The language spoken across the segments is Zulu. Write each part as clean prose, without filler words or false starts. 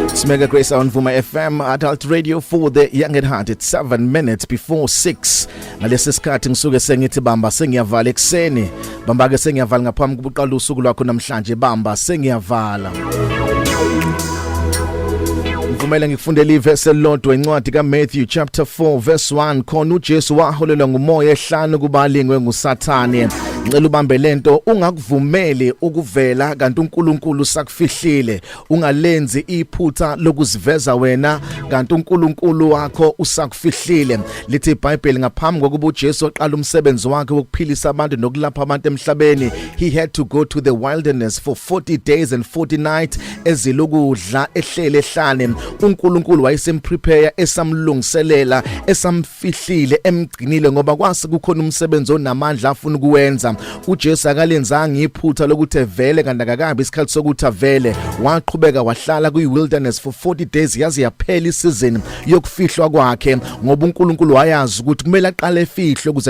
It's Mega Grace on Vuma FM, Adult Radio for the Young at Heart. It's 7 minutes before 6. Ngalesi sikhathi ngisuke sengithi bamba sengiyavala ekseni. Bamba ke sengiyavala ngaphambi kokuqala usuku lwakho namhlanje, bamba sengiyavala. Ngivumele ngikufundele ivesi elilodwa, incwadi kaMatthew chapter 4 verse 1. Khona uJesu waholelwa ngumoya ehlane kuba alingwe nguSathane. Ngicela ubambe lento, ungakuvumeli ukuvela kanti uNkulunkulu sakufihlile. Ungalenzi iphutha lokuziveza wena kanti uNkulunkulu wakho usakufihlile. Lithi iBhayibheli, ngaphambi kokuba uJesu aqala umsebenzi wakhe wokuphilisa abantu nokulapha abantu emhlabeni, he had to go to the wilderness for 40 days and 40 nights, ezilukudla, ehlele ehlane. uNkulunkulu wayesemprepare, esamlungiselela, esamfihlile, emgcinile, ngoba kwase kukhona umsebenzi onamandla afuna ukuwenza. uJesu akalenzanga iphutha lokuthi evele kanti akakabi isikhathi sokuthi avele. Waqhubeka wahlala kwi wilderness for 40 days, yaze yaphela isizini yokufihlwa kwakhe, ngoba uNkulunkulu wayazi ukuthi kumele aqale efihlwe ukuze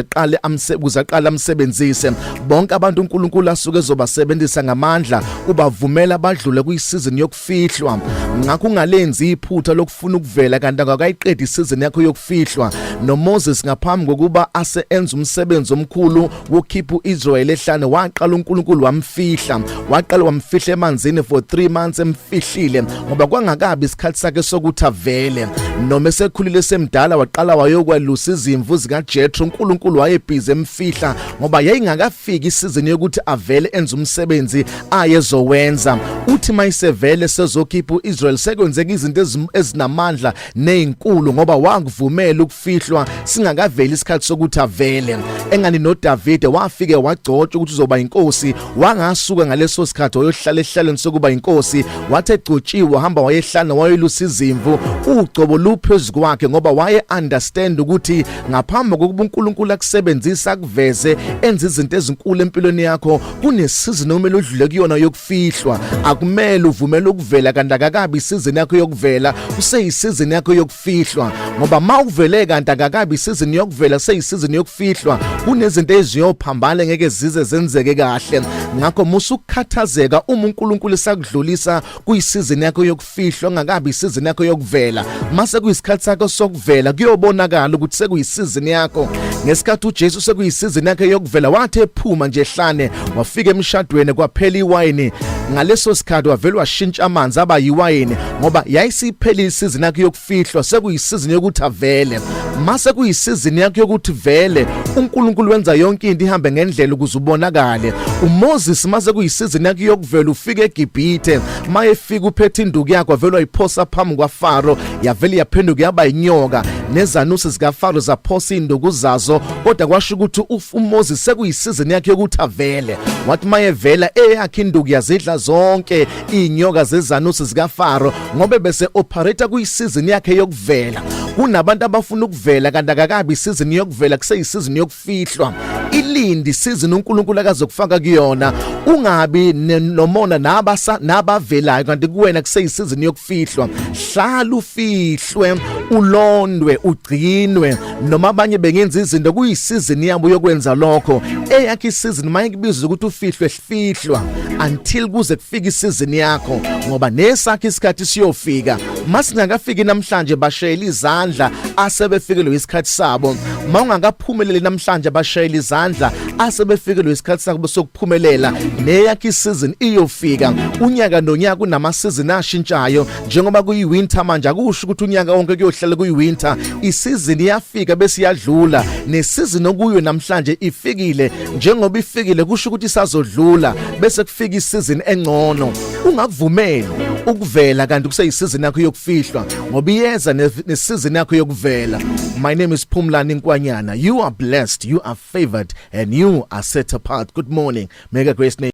aqale amsebenzise. Bonke abantu uNkulunkulu asuke ezobasebenzisa ngamandla, ubavumela badlule kuyisizini yokufihlwa. Ngakho ungalenzi iphutha lokufuna ukuvela kanti akakayiqedi isizini yakho yokufihlwa. NoMoses, ngaphambi kokuba ase enza umsebenzi omkhulu wokukhipha uIsrael ehlane, waqala uNkulunkulu wamfihla, waqala wamfihla emanzini for 3 months, emfihlile ngoba kwangakabi isikhathi sakhe sokuthi avele. Noma esekhulile, semdala, waqala wayokwalusa izimvu zikaJethro, uNkulunkulu wayebhizi emfihla ngoba yayingakafiki isizini yokuthi avele enze umsebenzi ayezowenza. Uthi mayisevele sezokhipha uIsrael, sekwenzeka izinto ezinamandla nezinkulu, ngoba wakuvumela ukufihlwa singakaveli isikhathi sokuthi avele. Engani noDavide wafike wagcotshwa ukuthi uzoba inkosi, wangasuka ngaleso sikhathi wayohlala ehlaleni sokuba inkosi. Wathi egcotshiwe, wahamba wayehlana, wayelusa izimvu, ugcobo luphezu kwakhe, ngoba waye understand ukuthi ngaphambi kokuba uNkulunkulu akusebenzisa, akuveze, enze izinto ezinkulu empilweni yakho, kunesizini okumele udlule kuyona yokufihlwa. Akumele uvumele ukuvela kanti akakabi isizini yakho yokuvela, kuseyisizini yakho yokufihlwa, ngoba mawuvele kanti akakabi isizini yokuvela, seyisizini yokufihlwa, kunezinto eziyophambana, ngeke zize zenzeke kahle. Ngakho musukukhathazeka uma uNkulunkulu esakudlulisa kuyisizini yakho yokufihlwa, ngakabi isizini yakho yokuvela. Mase kuyisikhathi sakho sokuvela, kuyobonakala ukuthi sekuyisizini yakho. Ngesikhathi uJesu sekuyisizini yakhe yokuvela, wathi ephuma nje ehlane, wafika emshadweni, kwaphela iwayini. Ngaleso sikhathi wavela washintsha amanzi aba yiwayini, ngoba yayisiphelile isizini yakhe yokufihlwa, sekuyisizini yokuthi avele. Mase kuyisizini yakhe yokuthi vele, uNkulunkulu wenza yonke into ihambe ngendlela ukuze ubonakale. uMoses, mase kuyisizini yakhe yokuvela, ufika eGibhithe. Mayefika uphethe induku yakhe, wavela wayiphosa phambi kwaFaro, yavele yaphenduka yaba inyoka, nezanusi zikaFaro zaphosa induku zazo, kodwa kwasho ukuthi uMoses sekuyisizini yakhe yokuthi avele. Wathi mayevela, eyakhe induku yazidla zonke inyoka zezanusi zikaFaro, ngoba bese operate kuyisizini yakhe yokuvela. Kunabantu abafuna ukuvela kanti akakabi isizini yokuvela, kuseyisizini yokufihlwa. Ilindi isizini uNkulunkulu akazokufaka kuyona. Ungabi nomona nabasa nabavelayo kanti kuwena kuseyisizini yokufihlwa. Hlala ufihlwe, ulondwe, ugcinwe. Noma abanye bengenza izinto, kuyisizini yabo yokwenza lokho. Eyakhe isizini mayikubiza ukuthi ufihlwe, fihlwa until kuze kufike isizini yakho, ngoba nesakhe isikhathi siyofika. Masingakafiki namhlanje, bashayela izandla asebefikelwe isikhathi sabo. Mawungakaphumeleli namhlanje, bashayela izandla asebefikelwe isikhathi sabo sokuphumelela. Neyakhe isizini iyofika. Unyaka nonyaka kunama season ashintshayo. Njengoba kuyi winter manje, akusho ukuthi unyaka wonke kuyohlala kuyi winter. Isizini iyafika bese iyadlula. Nesizini okuyo namhlanje ifikile. Njengoba ifikile, kusho ukuthi isazodlula bese kufika isizini engcono. Ungakuvumeli ukuvela kanti kuseyisizini yakho yokufihlwa, ngoba iyeza nesizini yakho yokuvela. My name is Phumlani Nkwanyana. You are blessed, you are favored and you are set apart. Good morning, Mega Grace Nation.